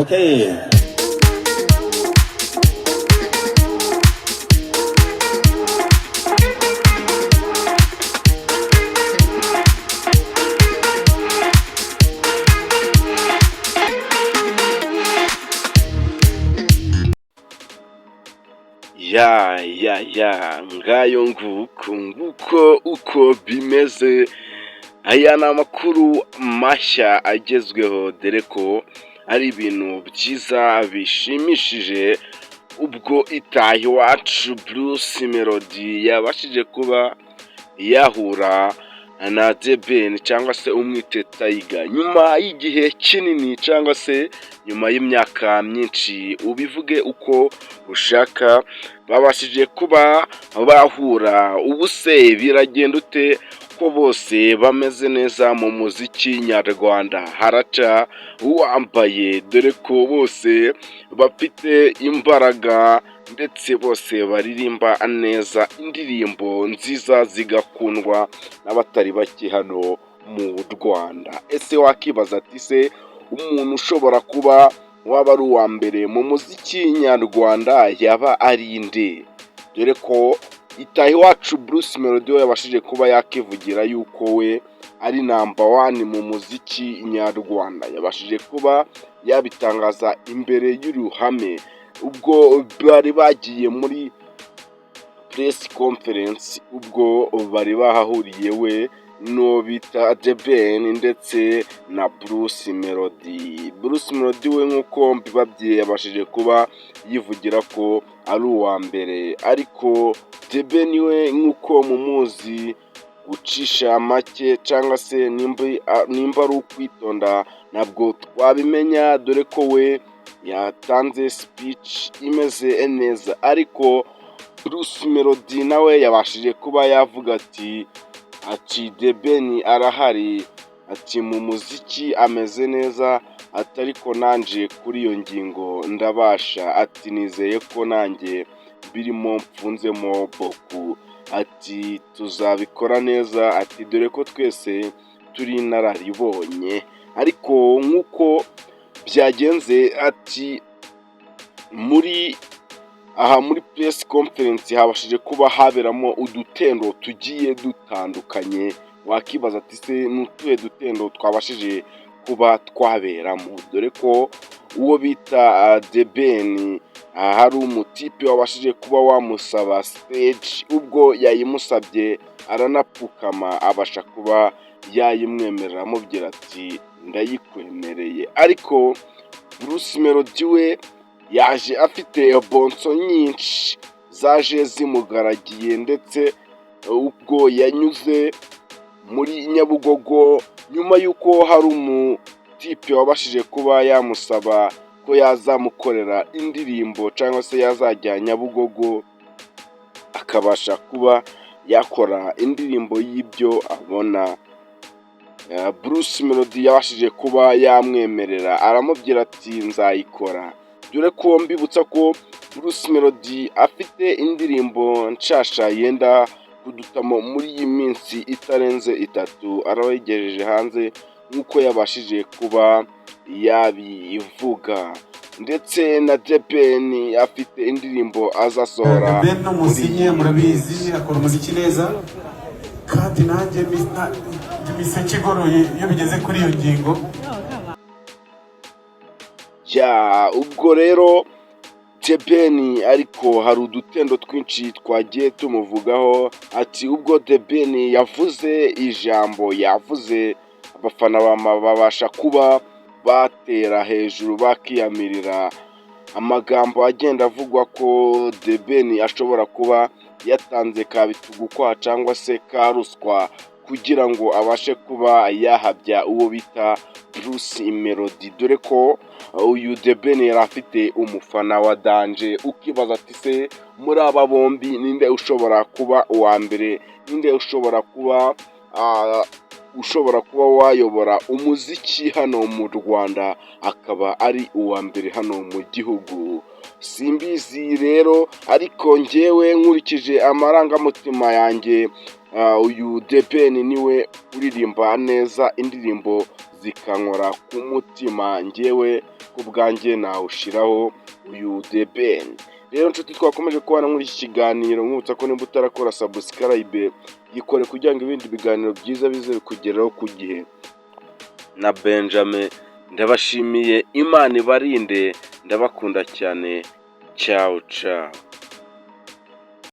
Okay. Ya, ngayo nguko nguko uko bimeze. Aya ni amakuru mashya agezweho, dore ko ari ibintu byiza bishimishije, ubwo Itahiwacu Bruce Melody yabashije kuba yahura na The Ben cyangwa se umwite Tiger, nyuma y'igihe kinini cyangwa se nyuma y'imyaka myinshi, ubivuge uko ushaka, babashije kuba bahura. Ubu se biragenda ute ko bose bameze neza mu muziki nyarwanda? Haraca uwambaye, dore ko bose bafite imbaraga ndetse bose baririmba neza indirimbo nziza zigakundwa n'abatari bake hano mu Rwanda. Ese wakibaza ati: "Se umuntu ushobora kuba waba ari uwa mbere mu muziki nyarwanda yaba ari inde?" Dore ko Itahiwacu Bruce Melody we yabashije kuba yakivugira yuko we ari number one mu muziki nyarwanda. Yabashije kuba yabitangaza imbere y'uruhame ubwo bari bagiye muri press conference, ubwo bari bahahuriye we n'uwo bita The Ben ndetse na Bruce Melody. Bruce Melody we, nk'uko mbibabwiye, yabashije kuba yivugira ko ari uwa mbere, ariko The Ben we, nk'uko mumuzi, gucisha make cyangwa se nimba ari ukwitonda ntabwo twabimenya, dore ko we yatanze speech imeze neza, ariko Bruce Melody nawe yabashije kuba yavuga ati: "The Ben arahari", ati: "Mu muziki ameze neza", ati: "Ariko nanjye kuri iyo ngingo ndabasha", ati: "Nizeye ko nanjye birimo mfunzemo boku", ati: "Tuzabikora neza", ati: "Dore ko twese turi inararibonye." Ariko nk'uko byagenze, ati muri aha muri press conference habashije kuba haberamo udutendo tugiye dutandukanye. Wakibaza ati: "Se ni utuhe dutendo twabashije kuba twaberamo?" Dore ko uwo bita The Ben hari umutipe wabashije kuba wamusaba stage. Ubwo yayimusabye aranapfukama, abasha kuba yayimwemerera, amubwira ati: "Ndayikwemereye." Ariko Bruce Melody we yaje afite bonso nyinshi zaje zimugaragiye, ndetse ubwo yanyuze muri Nyabugogo nyuma y'uko hari umutipe wabashije kuba yamusaba ko yazamukorera indirimbo cyangwa se yazajya Nyabugogo akabasha kuba yakora indirimbo y'ibyo abona. Bruce Melody yabashije kuba yamwemerera, aramubwira ati: "Nzayikora." Dore ko mbibutsa ko Bruce Melody afite indirimbo nshasha yenda kudutamo muri iyi minsi itarenze 3, araba yigejeje hanze nk'uko yabashije kuba yabivuga. Ndetse na The Ben afite indirimbo azasohora. The Ben ni muri umusinye iyi murabizi minsi. Akora umuziki neza, kandi nanjye imiseke igoroye iyo bigeze kuri iyo ngingo. Ya, ubwo rero The Ben, ariko hari udutendo twinshi twagiye tumuvugaho, ati ubwo The Ben yavuze ijambo yavuze, abafana babasha kuba batera hejuru bakiyamirira amagambo agenda avugwa ko The Ben ashobora kuba yatanze ka bitugukwa cyangwa se ka ruswa kugira ngo abashe kuba yahabya uwo bita Bruce Melody, dore ko uyu The Ben yari afite umufana wa danger. Ukibaza ati: "Se muri aba bombi ninde ushobora kuba uwa mbere? Ninde ushobora kuba wayobora umuziki hano mu Rwanda, akaba ari uwa mbere hano mu gihugu?" Simbizi rero, ariko njyewe nkurikije amarangamutima yanjye, uyu The Ben niwe uririmba neza indirimbo zikankora ku mutima njyewe. Ku bwanjye nawushiraho uyu The Ben. Rero nshuti twakomeje kubana muri iki kiganiro, nkwibutsa ko nimba utarakora subscribe, yikore kugira ngo ibindi biganiro byiza bize bikugeraho ku gihe. Na Benjamin ndabashimiye, Imana ibarinde, ndabakunda cyane. Ciao ciao.